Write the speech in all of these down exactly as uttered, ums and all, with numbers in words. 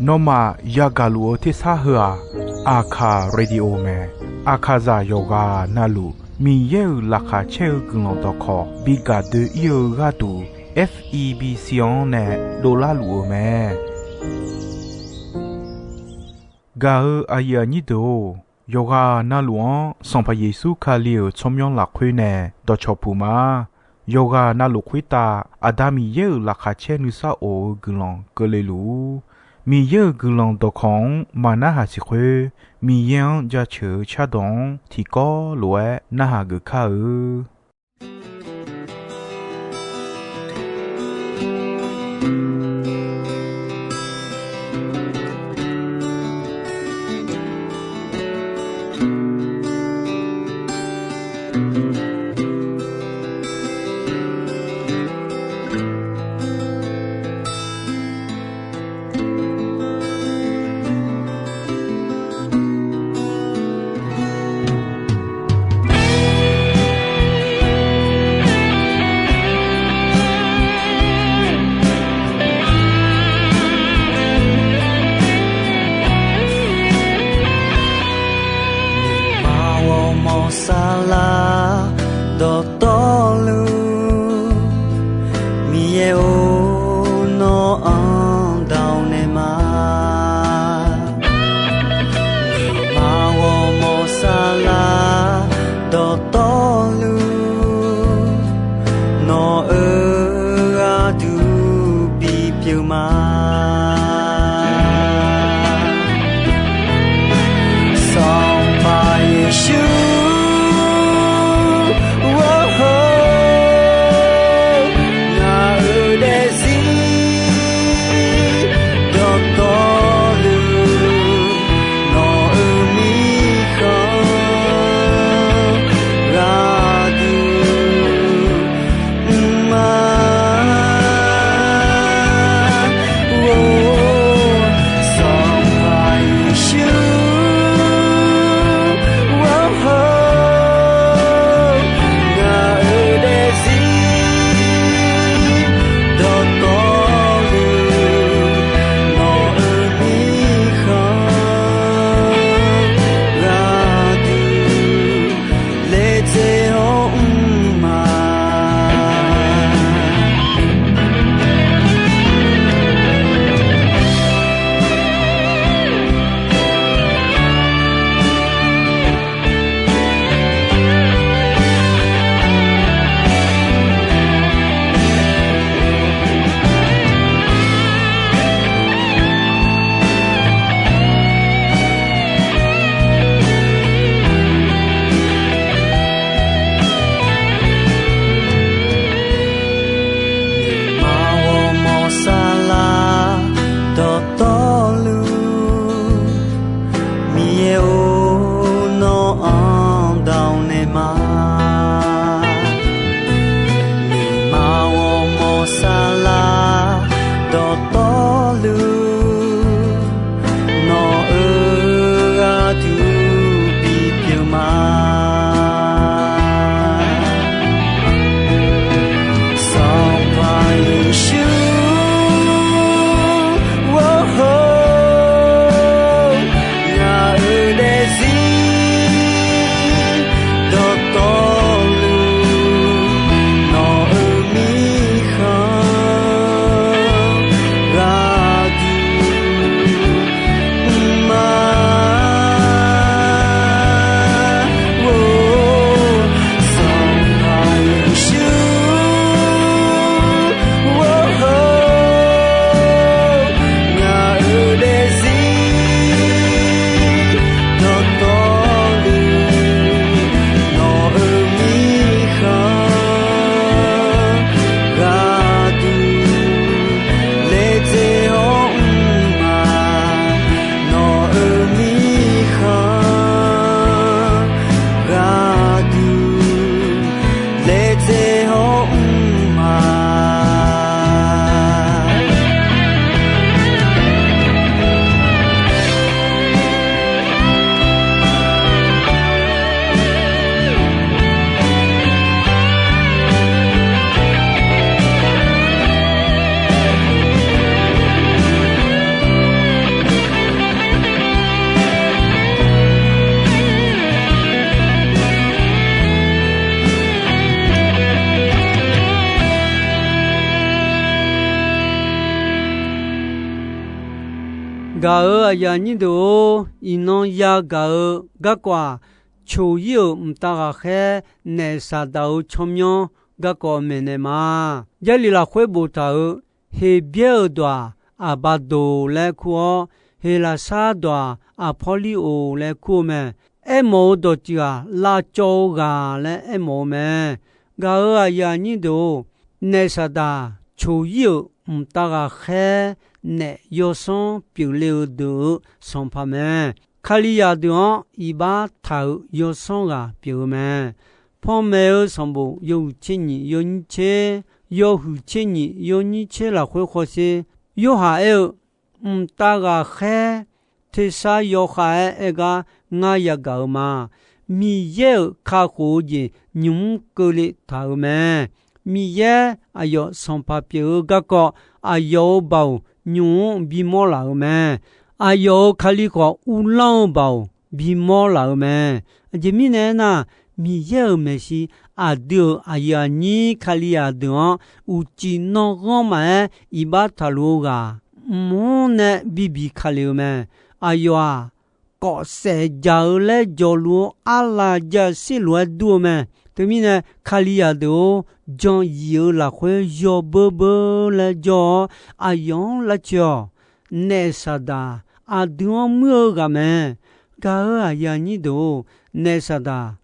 Nawmaf yagaq luf-eu tersar heu-aq, Aqkaq Radio mae. Aqkaqzaq yawqghaq navluf Miqyaer-euq laqkhaq caer-eu guiqlanq dawqkawq bi gaq doe-ir-eu gharduq, F E B C-anr nae dovlar luf-eu mae. Gaq-eu aqyuif aqnyir deuq-or, yawqghaq navluf-anr Sanqpaq Yeqsur Kali-euq tsawrmyanr lafkhoer nae dawqcawq puq ma. Yawqghaq navluf khoertav Aqda Miqyaer-euq laqkhaq caer nuisar of-eu guiqlanq keuvle luf-ur. Miqyaer-euq guiqlanq dawqkawq-anr maqnarhaq siq khoer, Miqyaer-anr jaceuq-eu cardawq-anr tiqkawv lof-aer narhaq geuf kar-eu. Maq ghawrmawr saflar dawqtawvluf, Miqyaer-or, nawr-anr dawq naeq ma. Maq ghawrmawr saflar dawqtawvluf, nawq-euq gharduq bipyeuf ma. Sanqpaq Yeqsur, ngaq-euq daefzir dawqtawvluf, nawq-euq mirkhanq gharduq mr ma. Gaq-euq aqyuif aqnyir deuq-or, iqnan yagaq-eu garkawv-aq, coq-ir-euq mqtav ghaqkhaer naef Saqdaq-euq tsawrmyanr garkawv maeqnaeq ma. Jarlif lafkhoer boftaq-euq Heqbyaer-euq dawq-aq, Aqbaqdoq laer kur-awr, Heqlaqsar dawq-aq, Aqpawrliror laer kur-eu mae. Aermawf-eu dawqtsuif-aq, lavcawv-eu ghaq laer aermawf-eu mae. Gaq-euq aqyuif aqnyir deuq-or, naef Saqdaq coq-ir-euq mqtav ghaqkhaer naef yawsanr pyeufle-eu deuq-euq sanqpaq mae. Kalizaq deuq-anr iqbax taq-euq yawsanr ghaq pyeuf-eu mae. Panmaeq-eu sanqbof yawhuiq tser nyiq yawnyir tser, yawhuiq tser nyiq yawnyir tser lafkhoer hawsher, Yorhaq aer-eu, mqtav ghaqkhaer tersar yawkhav-aer aer gar ngar yagaq-eu ma. Miqyaer-euq kakhof-eu jeq nymq-mr keuvle taq-euq mae. Miqyaer aqyawf sanqpaq pyeuf-eu garkawv, aqyawf-euq baoq nymq-mr bimawr laf-euq mae. Aqyawf-euq Kali khawf, uvlanr-eu baoq bimawr laf-euq mae. Aqjeq mirnae aernar, Miqyaer-euq maeqshi aqdui-euq aqyuif aqnyir Kalizaq deuq-anr uqcif nanrghanr maqaer iqbax taqluf-eu ghaq, mq-anr nae bibiq ka lef-eu mae. Aqyawf-aq, kawf saef jaq-eu laer jawrluf-eu arlav ja sir lof-aer dur-eu mae. Teumirnae, Kalizaq deuq-or, jan yif-eu lafkhoer yawbeur beur laer jawr-awr, aqyawf-anr lavcoeq-awq. Naef Saqdaq aqdui-anr muir-eu ghaq mae. Gaq-euq aqyuif aqnyir deuq-or, naef Saqdaq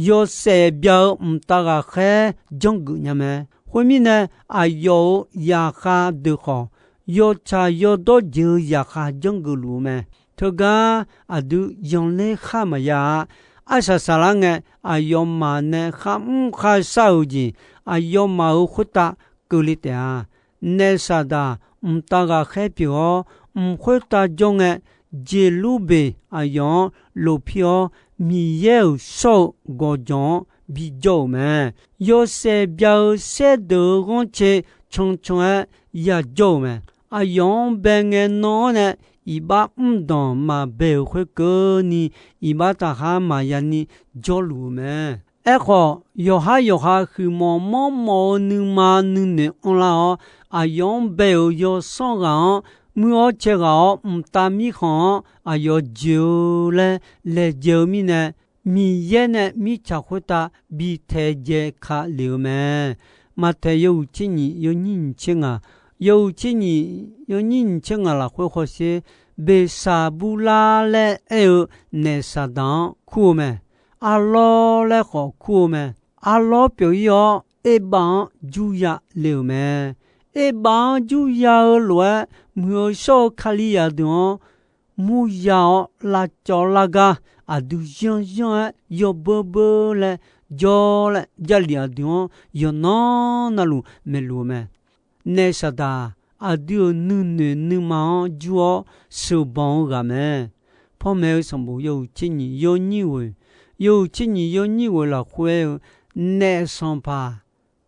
yawshaef bya-eu mqtav ghaqkhaer janrgeuf nya mae. Khoermirnae, aqyawf-euq zaqkhav deuq khawf, yawtsaq yawdawr jeq-eu zaqkhav janrgeuf luf-eu mae. Teugar aqdui yanler khar maqya-a. Arsaq saqlar ngae, aqyawfmaf nae kharmr kharshar-euq jeq, aqyawfmaf-euq khoertav keuvle taef-a. Naef Saqdaq mqtav ghaqkhaer pyeuf-awr, mq khoertav jawr ngae, Jeqlurbeq aqyawf-anr lofpir-awr, Miqyaer-euq shawr-eu gawqjawq-anr bijawr-euq mae. Yawshaef bya-eu saerdeuq-eu ghanrcae cancan-aer yajawr-euq mae. Aqyawf-anr bae ngae nan-anr nae iqbax mrdanq maqbae-euq khoerkeuvni, iqbax taqkhar maqya ni jawrluf-eu mae. Aerkhawf, yawqhar yawqha huiqmawf mawrmawf-eu nuima nuinoeq anrlar-awr, aqyawf-anr bae-euq yawsanr ghaq-anr muir-awr cae ghaq-awr mqtav mirkhanq-anr aqyawf joeq-eu laer laejae-eu mirnae, Miqyaer nae mirtsaq khoertav bi taedzae ka lef-eu mae. Maqtaeq yawhuiq tser nyiq yawnyir nyiq tser ngaq, yawhuiq tser nyiq yawnyir nyiq tser ngaq lafkhoer hawsher, Beqsaqburlar laer aer-eu naef Saqdaq-anr kur-eu mae. Arlawr laer khawf kur-eu mae. Arlawr pyeuf-ir-awr, Erbav-anr jurya le-euq mae. Erbav-anr jurya-eu lof-aer, muiq-eu shawr-eu Kalizaq deuq-anr murya-awr lavcawv lar gar, aqdui yanryanr-aer yawbeur beur laer jawr laer, Jarlif aqdui-anr yawqnan navluf maeqluf-eu mae. Naef Saqdaq aqdui-euq nuinoeq nuima-anr jur-awr sheuqbanq-eu ghaq mae. Panmaeq-eu sanqbof yawhuiq tser nyiq yawnyir ghoeq, yawhuiq tser nyiq yawnyir ghoeq lafkhoer-eu, naef sanqpaq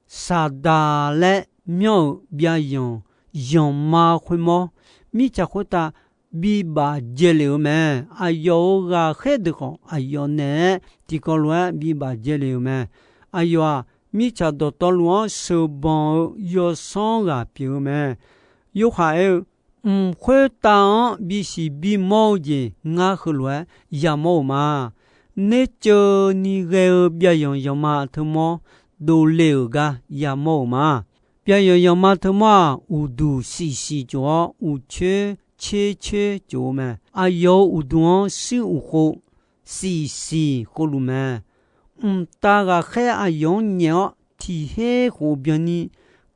Saqdaq laer myanr-euq byavyanq yanqma khoermawr, mirtsaq khoertav bibaf dzae lef-euq mae. Aqyawf-euq ghaqkhaer deuq khawf, aqyawf naeq-aer tiqkawv lof-aer bibaf dzae lef-euq mae. Aqyawf-aq, mirtsaq dawqtawvluf-anr sheuqbanq-eu yawsanr ghaq pyeuf-eu mae. Yorhaq aer-eu, mq khoertav-anr bisiq bimawr-eu jeq ngar heulof-aer yamawr-euq ma. Nerceuvni ghae-eu byavyanq yanqma teumawr dovle-euq gar yamawr-euq ma. Byavyanq yanqma teumawr-aq, uqduq siqsiq tsof-awr, uqcoer cercoer tsof-eu mae. Aqyawf-euq uqduq-anr shuir uqkhov siqsiq khovluf mae. Mqtav ghaqkhaer aqyawf-anr nyaef-awr, tiq her khof byanni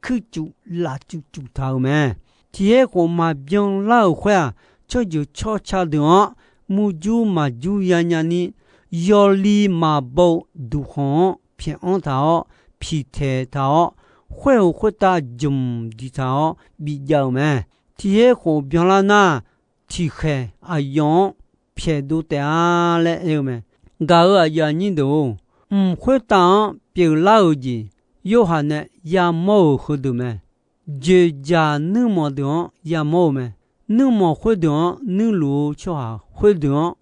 kuircuf lafcuf cuf taq-euq mae. Tiq her khof maqbyan lar-euq khoer-aq, tsawrjeuq tsawrca deuq-anr murjur maqjur yanya ni, yawli maqbaw-eu duqkhanq-anr pyaeq-anr taq-awr, piqtaeq taq-awr, khoer-euq khoertav jmq diqtaq-awr bijav-euq mae. Tiq her khof byanlar nar, tiqkhaeq aqyawf-anr pyaeqdov taef-a laer aer-eu mae. Gaq-euq aqyuif aqnyir deuq-or, mq khoertav-anr pyeuflar-euq jeq, Yorhaq nae yamawr-euq heudeuq mae. Dzoeqdzaq nuirmanq deuq-anr yamawr-eu mae. Nuirmanq khoerdeuq-anr nuirluf-eu tsawrhaq khoerdeuq-anr,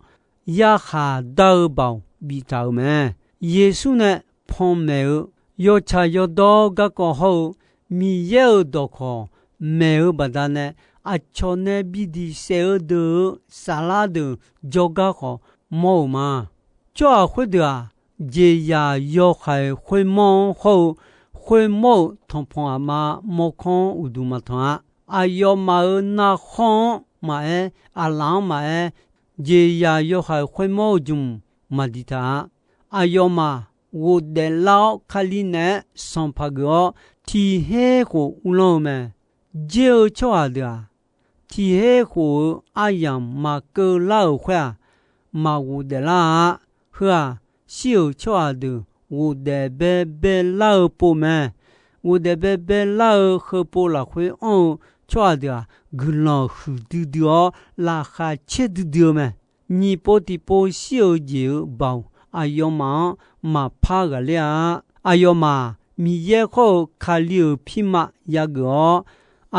yarkhaq dar-eu baoq biftaq-euq mae. Yeqsur nae panmaeq-eu, yawtsaq yawdawr garkawv hawr-eu, Miqyaer-euq dawqkawq maeq-eu baqdanae, aqcawq nae bidiq saef-eu deuq-euq saflar deuq jawrgar khawf mawr-euq ma. Tsawrhaq khoerdeuq-aq, jeqzaq yawhaiq khoermawr-anr hawr-eu, khoermawr-euq tanqpanq aqma mawrkawr-anr uqduq maqtanq-a. Aqyawfmaf-euq narkhawr-anr maqaer, aqlaf-anr maqaer, jeqzaq yawhaiq khoermawr-eu jmq maqdiq taq-a. Aqyawfmaf ghofdaef lar-awr, Kali naeq-aer sanqpaq geuf-awr, tiq her khof uvlanr-eu mae. Jer-eu tsawrhaq deuq-aq, tiq her khof-eu aryamq maqkeuv lar-euq khoer-aq, maqghofdaef lar-a. Heu-aq, shir-euq tsawrhaq deuq ghofdaef baebae lar-eu pov mae. Ghofdaef baebae lar-eu heupov lafkhoer anr-eu tsawrhaq deuq-aq, guiqlanq huiqdui dui-awr, laqkhaq caer duidui-eu mae. Nyiq pov tiq pov shir-eu jeq-euq baoq aqyawfmaf-anr maqpar ghaqler-a. Aqyawfmaf Miqyaer khawr-eu Kali-euq pirma yageuf-awr,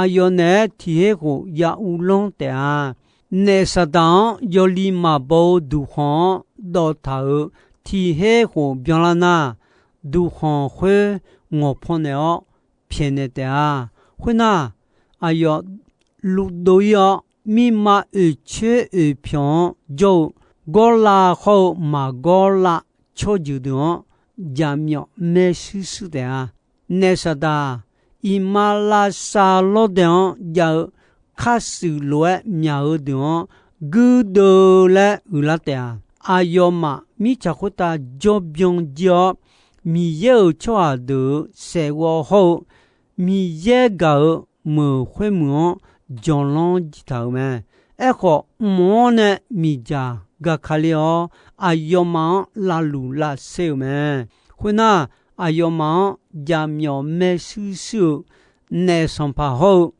aqyawf naeq-aer tiq her khof ya uvlanr taef-a. Naef Saqdaq-anr yawli maqbaw-eu duqkhanq-anr dawv taq-euq tiq her khof byanlar nar, duqkhanq khoer ngawqpaw naeq-awr pyaeqnaeq taef-a. Khoernar, aqyawf lufdov ir-awr, mirma oeqcoer oeqpyawq-anr jawr-eu gawrlav khawr-eu maqgawr lav tsawrjeuq deuq-anr jaqmyawf maershuir shuir taef-a. Naef Saqdaq, iqmalavshav lawrdae-anr jav-eu kharshuif lof-aer myaq-eu deuq-anr guirdeuv laer uiqlar taef-a. Aqyawfmaf mirtsaq khoertav jawrbyan jir-awr, Miqyaer-euq tsawrhaq deuq-euq saefghawv hawr-eu Miqyaer gaq-euq meuq khoermeuq-anr janlanr jir taq-euq mae. Aerkhawf, mq-anr nae miqdzaq gaka ler-awr, aqyawfmaf-anr lavluf lavsaer-euq mae. Khoernar, aqyawfmaf-anr jaqmyawf maershuir shuir-eu naef sanqpaq hawr-eu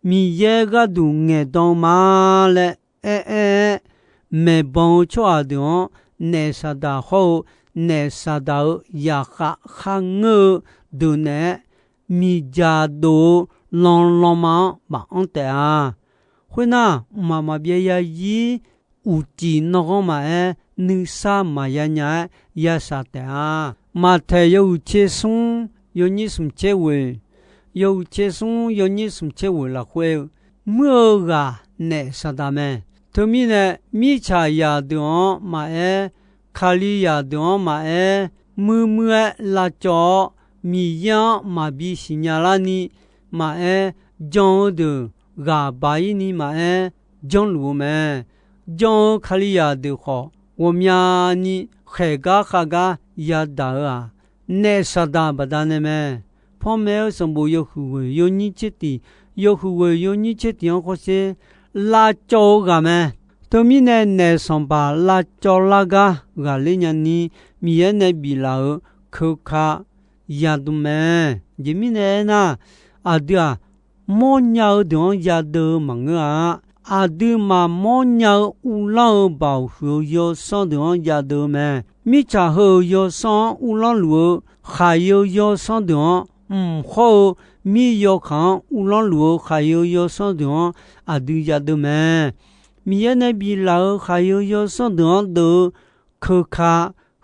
Miqyaer gharduq ngaeqdan-eu ma laer aer-aer-aer, maeqbanq-eu tsawrhaq deuq-anr naef Saqdaq hawr-eu naef Saqdaq-euq zaqkhav kharngeur-eu deuq naeq-aer, miqdzaq dof-eu lanlanma-anr maqanr taef-a. Khoernar, mqmaq maqbyav yazir uqcif nanrghanr maqaer, nuisar maqya nya-aer yashaq taef-a. Maqtaeq yawhuiq tser smr yawnyir smq tser ghoeq, yawhuiq tser smr yawnyir smq tser ghoeq lafkhoer-eu, muir-eu ghaq naef Saqdaq mae. Teumirnae, mirtsaqzaq deuq-anr maqaer, Kalizaq deuq-anr maqaer, muir muir-aer lavcawv-awr, Miqyaer-anr maqbi siqnya larni maqaer, jan-eu deuq ghaq baq-ir ni maqaer, janrluf-eu mae. Jan-eu Kalizaq deuq khawf, ghawqmyani khaeq gar khav gar yadaq-eu-aq, naef Saqdaq baqdanae mae. Panmaeq-eu sanqbof yawhuiq ghoeq yawnyir tser tiq, yawhuiq ghoeq yawnyir tser tiq-anr khawrsher, lavcawv-eu ghaq mae. Teumirnae, naef sanqpaq lavcawv lar gar ghaqler nyani, Miqyaer nae biflaf-euq keuka yadm mae. Aqjeq mirnae aernar, aqdui-aq, mawrnya-eu deuq-anr yadeuv-eu maqngeur-a. Aqdui maqmawr nya-eu uvlanr-eu baoq huiq-eu yawsanr deuq-anr yadeuv-eu mae. Mirtsaq heu-euq yawsanr-anr uvlanr luf-eu khaqyae-eu yawsanr deuq-anr, mq hawr-eu mir yawkaq-anr uvlanr luf-eu khaqyae-eu yawsanr deuq-anr aqdui yadeuv mae. Miqyaer nae biflaf-euq khaqyae-eu yawsanr deuq-anr deuv-eu keuka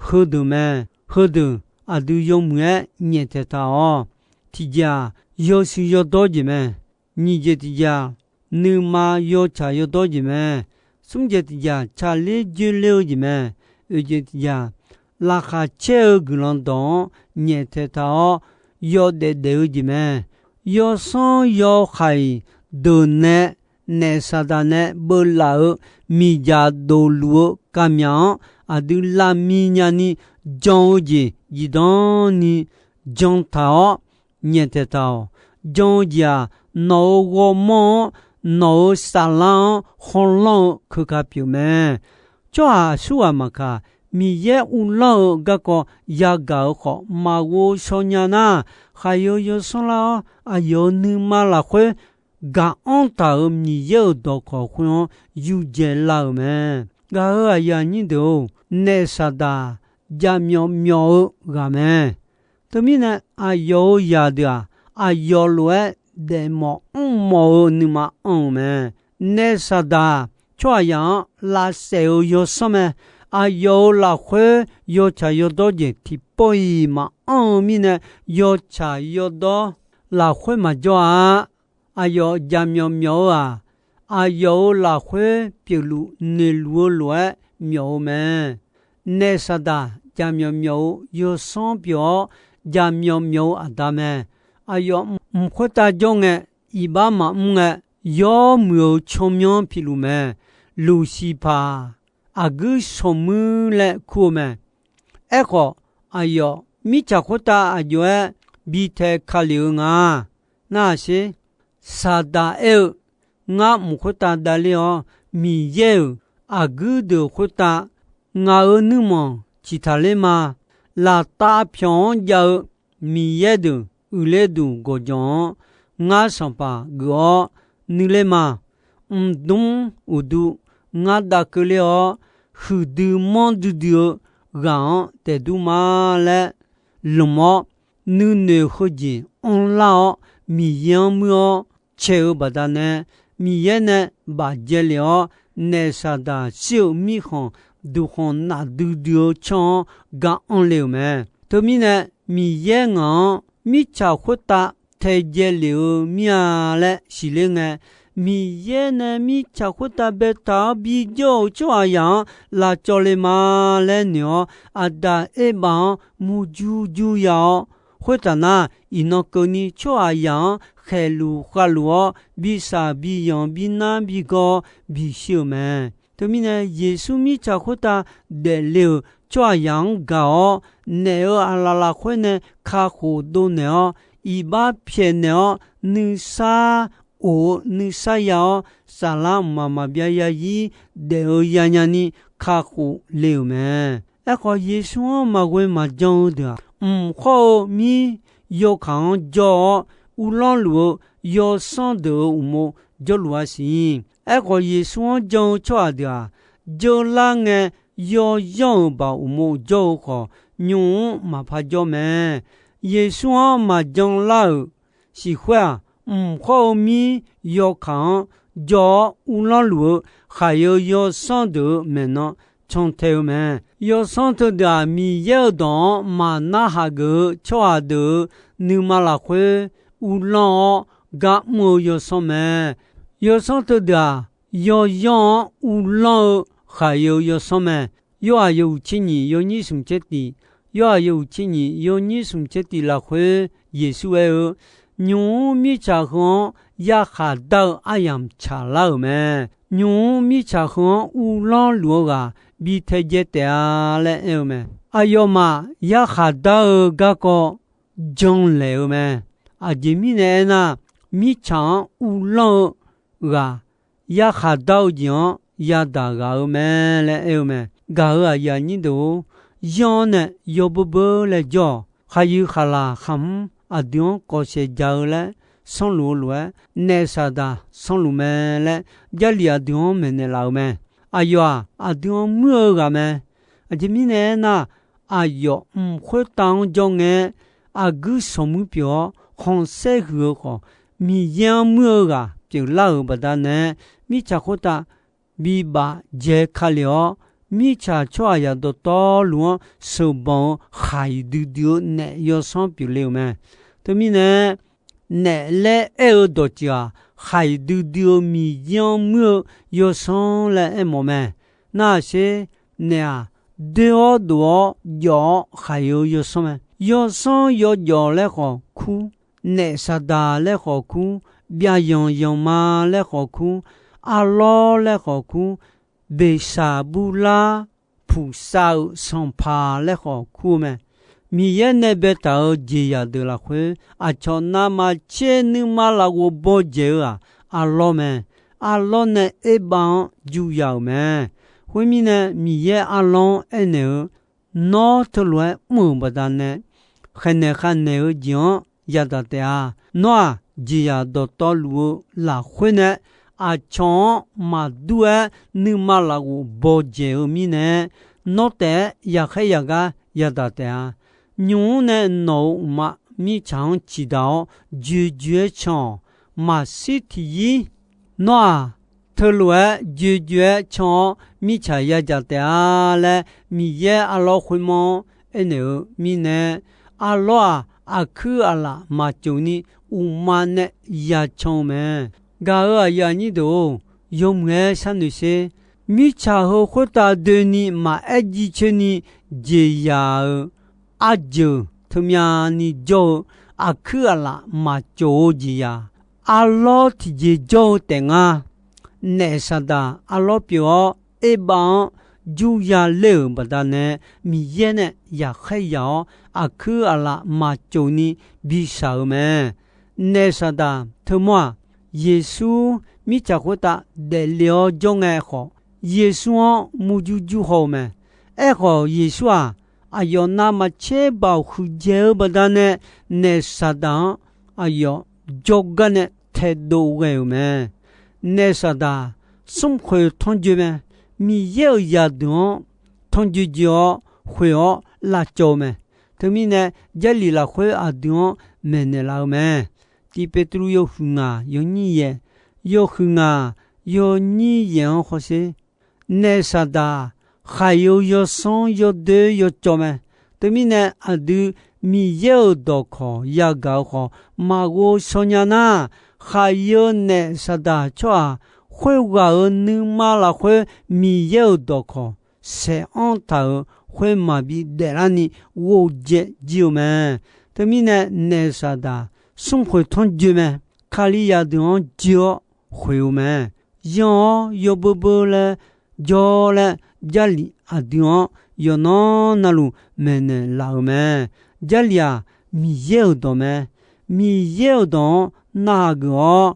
heudeuq mae. Heudeuq aqdui yawmuiq-aer nyaeftaeq taq-awq. Tiqjeq-aq, yawshuif yawdawr jeq mae. Nyiq jeq tiqjeq-aq, nuima yawtsaq yawdawr jeq mae. Smr jeq tiqjeq-aq, tsaqler dzoerler-eu jeq mae. Oeq jeq tiqjeq-aq, laqkhaq caer-eu guiqlanq dawq-anr nyaeftaeq taq-awr yawdaef daef-eu jeq mae. Yawsanr yawhaiq deuq nae naef Saqdaq nae beuvlaf-euq miqdzaq dof luf-eu kavmyaq-anr aqdui lavmi nyani jan-eu jeq zifdan ni jan taq-awr nyaeftaeq taq-awq. Jan-eu jeq-aq, nawq-euq ghawrmawr-anr, nawq-euq saflar-anr khanrlanr-eu keuka pyeuf mae. Tsawrhaq aqsurghaq maqkaq, Miqyaer uvlanr-eu garkawv yagaq-eu khawf maqghov shaw nya nar, khaqyae-eu yawsanr lar-awr, aqyawf-euq nuima lafkhoer gaq-anr taq-euq Miqyaer-euq dawqkawq khoer-anr yudzae lar-euq mae. Gaq-euq aqyuif aqnyir deuq-or, naef Saqdaq jaqmyawf myawf-eu ghaq mae. Teumirnae, aqyawf-euq zaqdeuq-aq, aqyawf lof-aer daefmawf mrmawf-eu nuima anr-eu mae. Naef Saqdaq tsawrhaqzaq-anr lavsaef-eu yawsanr mae. Aqyawf-euq lafkhoer yawtsaq yawdawr jeq tiqpawf-iq maqanr-eu mirnae, yawtsaq yawdawr lafkhoer maqjawr-a. Aqyawf jaqmyawf myawf-eu-aq, aqyawf-euq lafkhoer pyeufluf noeqluf-eu lof-aer myawf-eu mae. Naef Saqdaq jaqmyawf myawf-eu yawsanr pyeuf-awr, jaqmyawf myawf-eu aqda mae. Aqyawf mq khoertav jawr ngae, iqbax maqmr ngae, yawmuiq-euq tsawrmyanr piluf mae. Luqsiqpaq aqguir shawqmuir laer kur-eu mae. Aerkhawf, aqyawf mirtsaq khoertav aqjox-aer bi tae ka lef-eu nga. Narhaq sher. Saqdaq aer-eu, Ngar mq khoertav davler-awr, Miqyaer-euq aqguir deuq khoertav ngaq-euq nuirmanq ciqtaq ler ma. Laftav pyawq-anr jav-eu Miqyaer deuq uiqler duq gawqjawq-anr ngar sanqpaq geuf-awr nuiler ma. Mqdmr uqdu ngar dav keuvler-awr, huiqdui manr duidui-eu ghaq-anr daefdur ma laer lmq-awr, nuinoeq heujeq anrlar-awr, Miqyaer-anr muir-awr cae-eu baqdanae, Miqyaer nae bafjae lef-awr, naef Saqdaq shir-eu mirkhanq duqkhanq nafdui dui-eu canr-anr ga anr le-euq mae. Teumirnae, Miqyaer ngaq-anr mirtsaq khoertav taedzae lef-eu mir-a laer siqler ngae, Miqyaer nae mirtsaq khoertav baetaq-awr bijawr-euq tsawrhaqzaq-anr lavcawv le ma laer noeq-awr, Aqdaq Erbav-anr murjur jur ya-awr, khoertaf nar, iqnan keuvni tsawrhaqzaq-anr khaeqluf khavluf-awr, bishaq biyanq binar bigawr bishir-euq mae. Teumirnae, Yeqsur mirtsaq khoertav daefle-euq tsawrhaqzaq-anr gaq-awr, naef-euq aqlaf lafkhoer nae kakhof dovnaeq-awr, iqbax pyaeqnaeq-awr, nuisar of-eu nuisar ya-awr, saflar mqmaq maqbyav yazir daef-eu yanya ni kakhof le-euq mae. Aerkhawf, Yeqsur-anr maqghoe maqjan-eu deuq-aq, mq khawr-eu mir yawkaq-anr jawr-awr, uvlanr luf-eu yawsanr deuq-euq uqmov jawrluf-a siq. Aerkhawf, Yeqsur-anr jan-eu tsawrhaq deuq-aq, jeular ngae yawyanr-euq baoq uqmov jawr-eu khawf, nymq-mr maqpar jawr mae. Yeqsur-anr maqjan lar-euq siqkhoer-aq, mq khawr-eu mir yawkaq-anr jawr-awr uvlanr luf-eu khaqyae-eu yawsanr deuq-euq maeqnan cantae-eu mae. Yawsanr teudeuq-aq, Miqyaer-euq dawq-anr maqnar haq geuf-eu tsawrhaq deuq-euq nuima lafkhoer uvlanr-awr gar mr-eu yawsanr mae. Yawsanr teudeuq-aq, yawyanr-anr uvlanr-eu khaqyae-eu yawsanr mae. Yorhaq yawhuiq tser nyiq yawnyir smq tser tiq, Yorhaq yawhuiq tser nyiq yawnyir smq tser tiq lafkhoer Yeqsur aer-eu, Nymq-mr mirtsaq heu-anr yarkhaq dar-eu aryamq tsaqlar-euq mae. Nymq-mr mirtsaq heu-anr uvlanr luf-eu ghaq bi taedzae taef-a laer aer-eu mae. Aqyawfmaf yarkhaq dar-eu garkawv janlaeq-eu mae. Aqjeq mirnae aernar, mirtsaq-anr uvlanr-eu ghaq yarkhaq dar-eu jeq-anr yadaq ghaq-eu mae laer aer-eu mae. Gaq-euq aqyuif aqnyir deuq-or, yanr-awr nae yawbeur beur laer jawr-awq. Khaqyuif khaqlaq khaqmr aqdui-anr kawvsaeq ja-eu laer sanrluf-eu lof-aer, naef Saqdaq sanrluf mae laer Jarlif aqdui-anr maeqnaeq laf-eu mae. Aqyawf-aq, aqdui-anr muir-eu ghaq mae. Aqjeq mirnae aernar, aqyawf mq khoertav-anr jawr ngae-aer, aqguir sanqmuir pyeuf-awr khanqsaer huiq-eu khawf, Miqyaer-anr muir-eu ghaq pyeuflar-euq baqdanae, mirtsaq khoertav bibaf dzae ka lef-awr, mirtsaq tsawrhaqzaq dawqtawvluf-anr sheuqbanq-eu khaqyuif duidui-eu naef yawsanr pyeufle-euq mae. Teumirnae, naef laer aer-eu dawqtsuif-aq, khaqyuif duidui-eu Miqyaer-anr muir-eu yawsanr laer aermawf mae. Narhaq sher, naef-aq, doer-awr dof-awr jawf-awr khaqyuif-eu yawsanr mae. Yawsanr yawjawf laer khawf kur, naef Saqdaq laer khawf kur, byavyanq yanqma laer khawf kur, arlawr laer khawf kur, beqshaq burlar puqsav-euq sanqpaq laer khawf kur-eu mae. Miqyaer nae baetaq-euq jeqzaq deuq lafkhoer, aqcawq navmaqtser nuima lafghof bawdzaeq-eu-aq, arlawr mae. Arlawr nae erbav-anr juya-euq mae. Khoermirnae, Miqyaer arlawr-anr aernaeq-eu, Nawr teulof-aer mr-euq baqdanae, khaeqnaeq khavnaeq-eu jeq-anr yadaq taef-a. Nawr-aq, jeqzaq dawqtawvluf-eu lafkhoer nae aqcawq-anr maqdur-aer nuima lafghof bawdzaeq-eu mirnae, nawr taef-aer yaqkhaer yaqgar yadaq taef-a. Nymq-mr nae nawq-euq uqma mirtsaq-anr ciqdaq-awr, joejoe-aer can-awq. Maqshir tiqyir nawr-aq, teulof-aer joejoe-aer can-awr mirtsaq yadzaq taef-a laer, Miqyaer arlawr khoermawr-anr aernaeq-eu mirnae, arlawr-aq, aqkuir aqlaf maqtsov ni uqma nae yacan-eu mae. Gaq-euq aqyuif aqnyir deuq-or, yawmuiq-aer sharnoeq sher. Mirtsaq heu khoertav doeni maqaer jiv coeni jeqzaq-euq arjeuq teumyani jawr-eu aqkuir aqlaf maqcof-eu jeqzaq, arlawr tiqjeq jawr-eu taef nga. Naef Saqdaq arlawr pyeuf-awr, erbav-anr jurya ler-euq baqdanae, Miqyaer nae yaqkhaer yaq-awr, aqkuir aqlaf maqcof ni bishaq-euq mae. Naef Saqdaq teumawr-aq, Yeqsur mirtsaq khoertav daefle-awr jawr ngae khawf, Yeqsur-anr murjur jur haw-eu mae. Aerkhawf, Yeqsur-aq, aqyawf navmaqtser baoq huiqdzaeq-eu baqdanae, naef Saqdaq-anr aqyawf jawrgar nae taedov ghae-euq mae. Naef Saqdaq smrkhoeq tanrjoe mae. Miqyaer-euq zaqdeuq-anr tanrjoe joe-awr, khoeq-awr lavcawv-eu mae. Teumirnae, Jarlif lafkhoer aqdui-anr maeqnaeq laf-eu mae. Tiq Petru yawhuiq ngaq yawnyir yaeq, yawhuiq ngaq yawnyir yaeq-anr hawsher. Naef Saqdaq khaqi-eu yawsanr yawdoer yawcawv mae. Teumirnae, aqdui Miqyaer-euq dawqkawq yagaq-eu khawf maqghov shaw nya nar, khaqi-eu naef Saqdaq tsawrhaq khoerghaq-euq nuima lafkhoer Miqyaer-euq dawqkawq saeq anr taq-euq khoer maqbi daeflarni ghovjaev jir-eu mae. Teumirnae, naef Saqdaq smrkhoeq tanrjoe mae. Kalizaq deuq-anr joe-awr khoeq-eu mae. Yanr-awr yawbeu beu laer jawr laer, Jarlif aqdui-anr yawqnan navluf maeqnaeq laf-euq mae. Jarlif-aq, Miqyaer-euq dawq mae. Miqyaer-euq dawq-anr narhaq geuf-awr,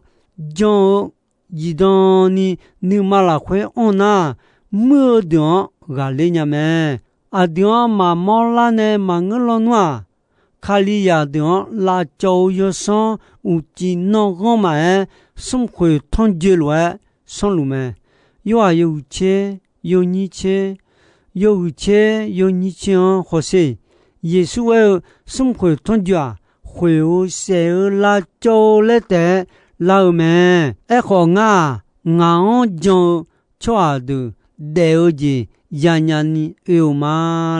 jan-eu zifdan ni nuima lafkhoer anr nar, muir-eu deuq-anr ghaqler nya mae. Aqdui-anr maqmawr lar nae maqngeur lawnmr-aq, Kalizaq deuq-anr lavcawv-eu yawsanr uqcif nanrghanr maqaer, smrkhoeq tanrjoe lof-aer sanrluf mae. Yorhaq yawhuiq tser, yawnyir tser, yawhuiq tser yawnyir tser-anr hawsher. Yeqsur aer-eu, smrkhoeq tanrjoe-aq, khoeq-eu saef-eu lavcawv-eu laer taef-aer lar-eu mae. Aerkhawf, ngar-aq, ngaq-anr jan-eu tsawrhaq deuq daef-eu jeq yanya ni oe-eu ma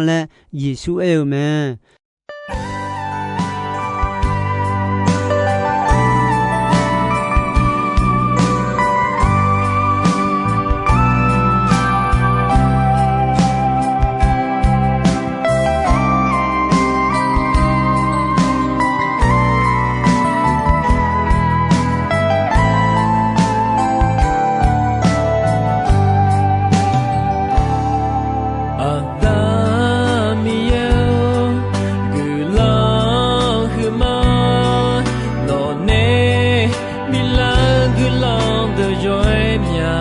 laer Yeqsur aer-eu mae. Aqda Miqyaer-or, guiqlanq huiqma, nawqnae biflar guiqlanq deuq yawr-aer mya.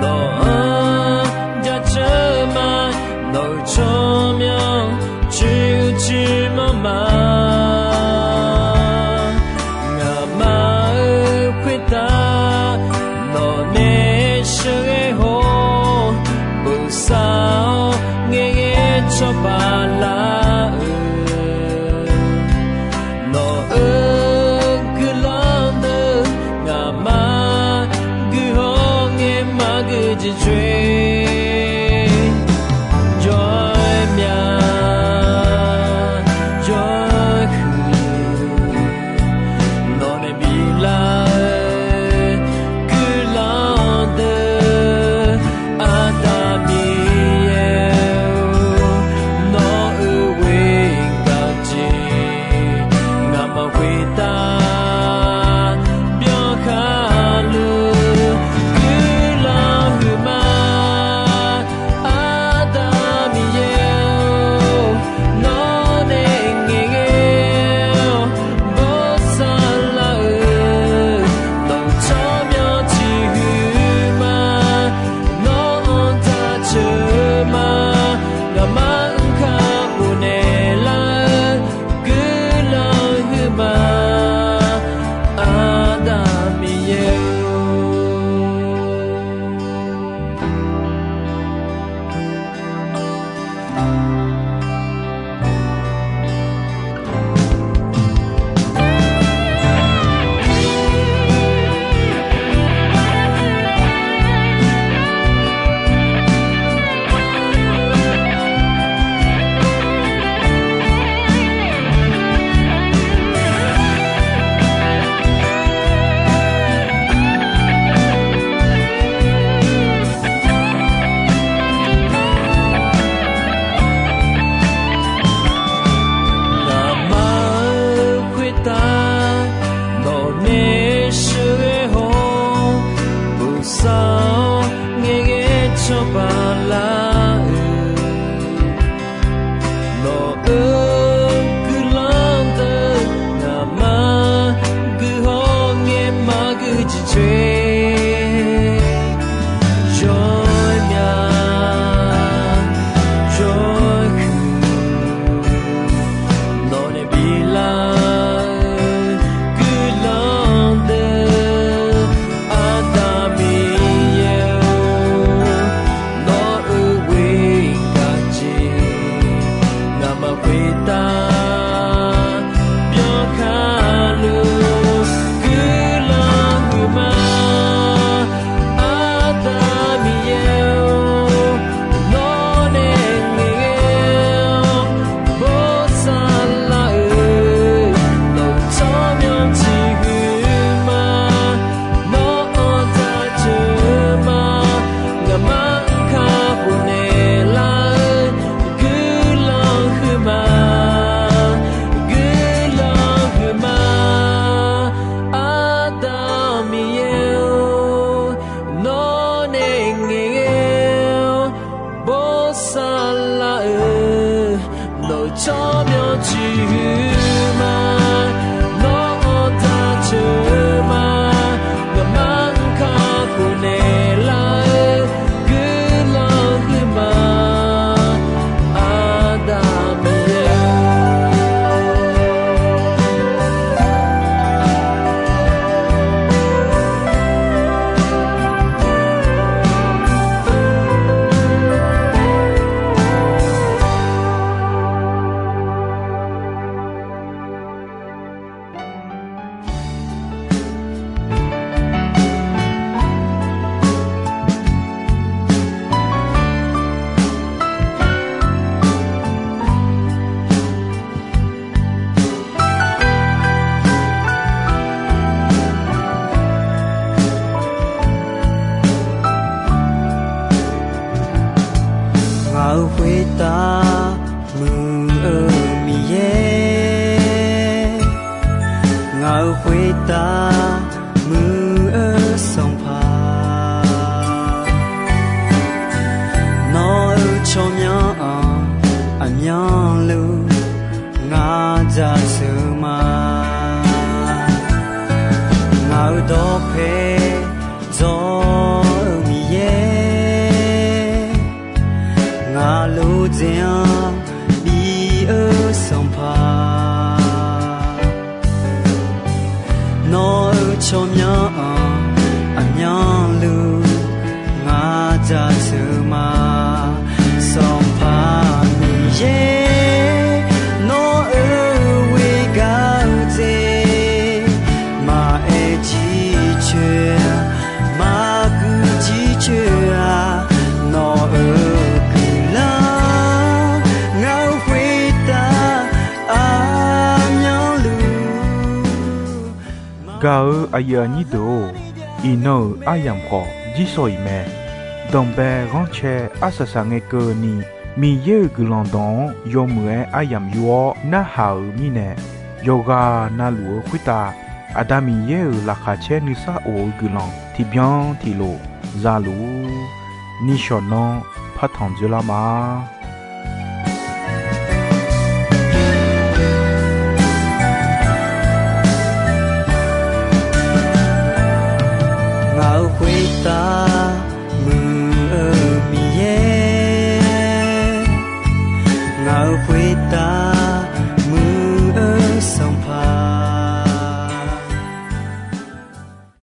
Nawq-anr jaceuq ma, nawq-euq tsawrmyanr coer-eu coer manr ma. Ngaqma-euq khoertav nawqnae sheuqghae hawr, bosav-awr ngaeqghae cawba lar-euq, nawq-euq guiqlanq deuq coer, yawmya yawhuiq, nawq nae bilar-eu guiqlanq deuq, Aqda Miqyaer-or, nawq-euq ghoer gaq jeq, ngaqma khoertav byankhar luf guiqlanq huiqma. Aqda Miqyaer-or, nawr nae ngaeqghae-awr bosav lar-euq, nawq-euq tsawrmyanr tiq huiqma. Nawr-anr jaceuq-eu ma, ngaqma-anr kakhof naeqlar-eu, guiqlanq huiqma, guiqlanq huiqma. Aqda Miqyaer-or, nawr nae ngaeqghae-awr bosav lar-euq, nawq-euq tsawrmyanr tiq huiqma. Nawr-anr jaceuq-eu ma, ngaqma-anr kakhof naeqlar-eu, guiqlanq huiqma. Aqda Miqyaer-or, ngaq-euq khoertav muiq-eu Miqyaer, ngaq-euq khoertav muiq-eu Sanqpaq, nawr-euq tsawrmyanr-anr aqmyanluf ngar jaceuq ma. Ngaq-euq dawqpae dzawr-eu Miqyaer, ngaq lof dzaeq-anr bi-eu Sanqpaq, nawr-euq tsawrmyanr-anr aqmyanluf ngar jaceuq ma. Sanqpaq Miqyaer, nawr-euq ghoer gaq-eu jeq, maqaer jircoer-a, maqguiq jircoer-a, nawq-euq guiqlanq ngaq-euq khoertav aqmyanluf. Gaq-eu aqyuif aqnyir deuq-or, iqnan-euq aryamq khawf jirsawq iq mae. Danqbae ghanrcae arsaq saq ngae keuvni, Miqyaer-euq guiqlanq dawq-anr yawmuiq-aer aryamq yur-awr narhaq-euq mirnae, yawqghaq navluf-eu khoertav Aqda Miqyaer-euq laqkhaq caer nuisar of-eu guiqlanq tiqbyan tiqlof za luf-ur. Nishawq nanr partanq dzoerlar ma.